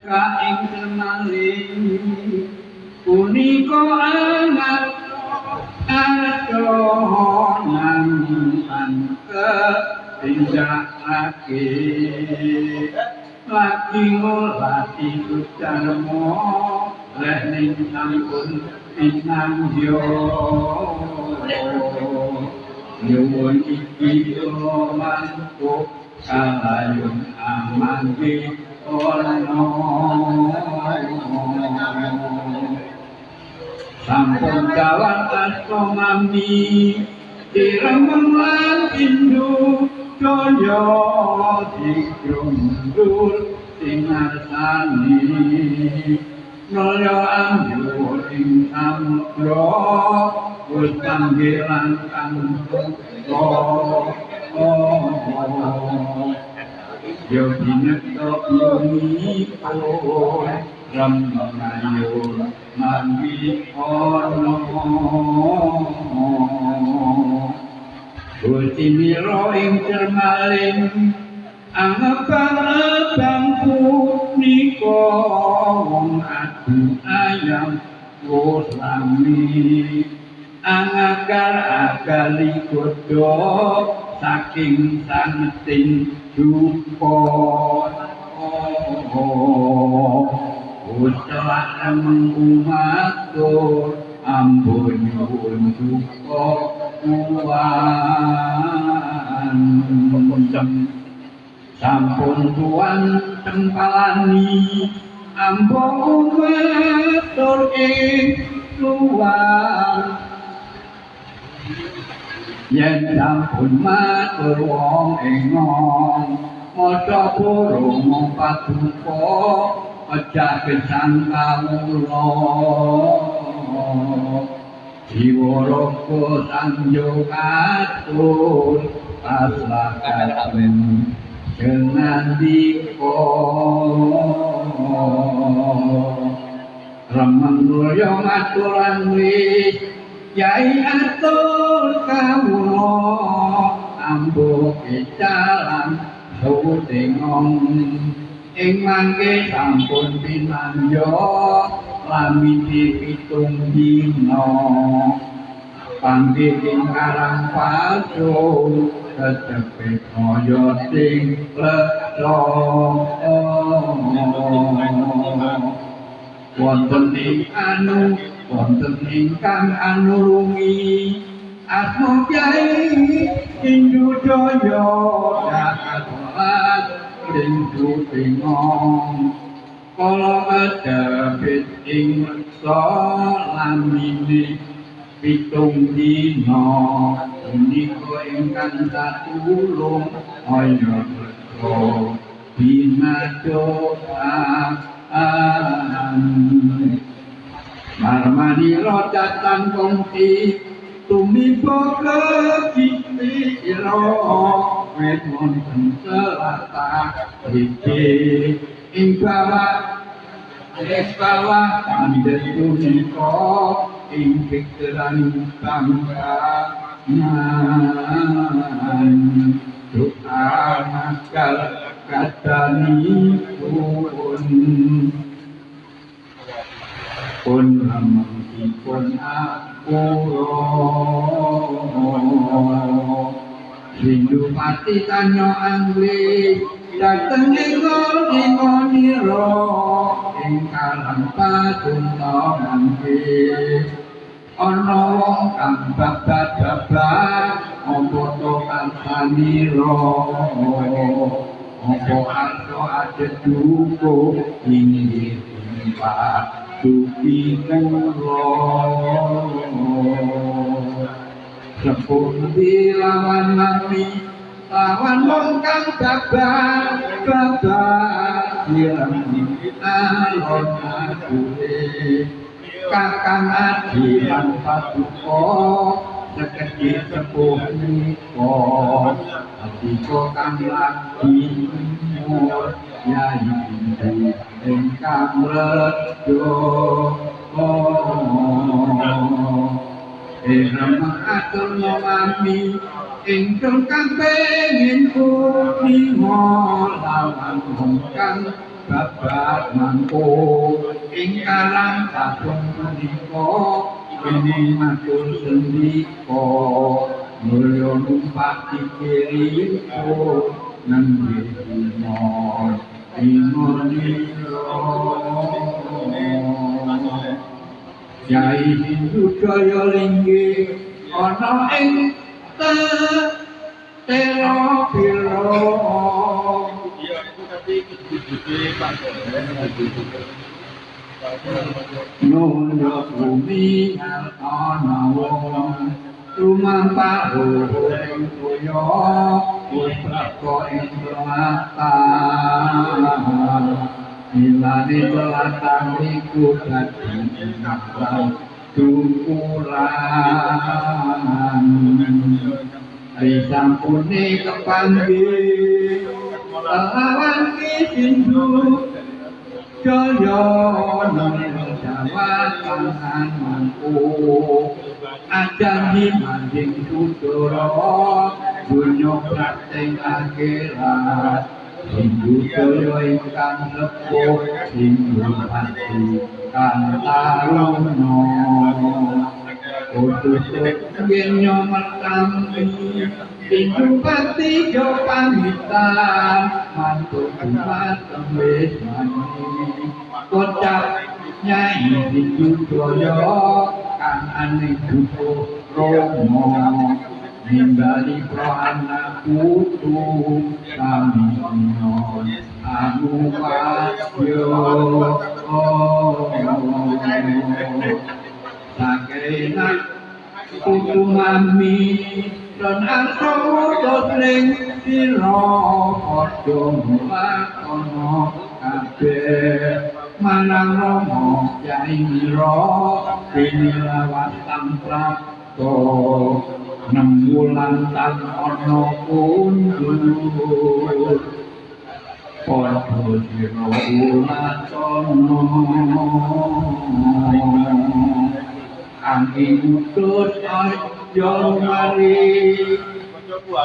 Ka ing temali punika angat arto nanging tindakake lagi ngulati dharma lening sampun pinangya nyuwun iki kula mantuk kalayun amanggi ana sampun kawan asta mami diremeng lan pindho jaya digrundul sing ngarsani nalya anjur ing samudra wis panggilan kang yo dinekto yunipun remengayun manggi ana Gusti mira ing cermaling angebang-abang punika wong adu ayam wis rame angagal agali godha saking sangeting duka wis telak remeng umatur ampun nyuwun duka tuan sampun tuan tempalani ambo umatur ing tuan yen sampun matur wong engong maca burung paduka pecah gesang kawula jiwa raga sanjo katur pasrah katen ngendika remeng mulya maturan wis yai atur kawula ambo kecalan suwutingong ing mangke sampun pinangya lamine 7 dina panggih ing karang pacul tetepe kaya sing lela wonten ing anu wonten ingkang anurungi asma kyai Indudaya dakasolat ing putingong kala kedhepit ing reksa lamine 7 dina punika ingkang satulung aya reksa binadoan marmani rocatan kongsi tumiba kekitira wit wonten selata iki ing bawah es bawah pandhet punika ing pikiran bangsa doa nakal kadanipun pun remengipun apura Sindupati tanya anggri dhateng ing nira ing karang padunta mangke ana wong kang babad-babad apa to karsanira apa arsa adeduka inggih dupi kula sepuh dilawan mami lawan wong kang babad babad direngi alon adure kakang adi lan paduka sekedhik sepuh nika adika kang lagi umur yai indu ingkang rejo remeng atur mami ingkang kang pengin uninga lawan wong kang babar mangko ing karang kasung menika kene matur sendika mulya numpak sikilipun nembe ingon ingon Kyai Hindu Jaya linggih ana ing Telo Piro. Iya, itu tadi ibu Pak Nunya bumi ana wong lumampah ing toya putraka ing selatan milane selatan iku dadi dukuran sampune kepanggih lawan Ki Sindhu Jaya nang Jawa tangan mangku ajanji manjing sudara dunya prakting akhirat Hindu Jaya ingkang lepuh Hindu pati kang taruna utus genyo mertampi Hindu pati jo pamitan mantuk dumateng wis mani kocap Nyai Hindu Jaya kang aneh dukuh Rama nimbali pro anak putu sami sinon anupadya sakenak putu mami lan arsa wutus ning sira padha mlakono kabeh marang Rama Kyai Mira pinilawas prapta 6 wulan tan ana kundur padha sira ulatono angin utus aja mari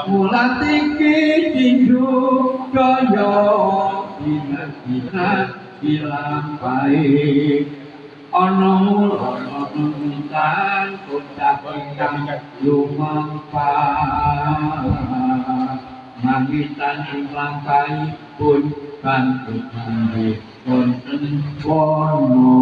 mulati Ki Sindhu Jaya dina-dina dilampahi ana mula ana ngitan kocap ingkang lumampah mangitan ing lampahipun bantu manggih wonten wana.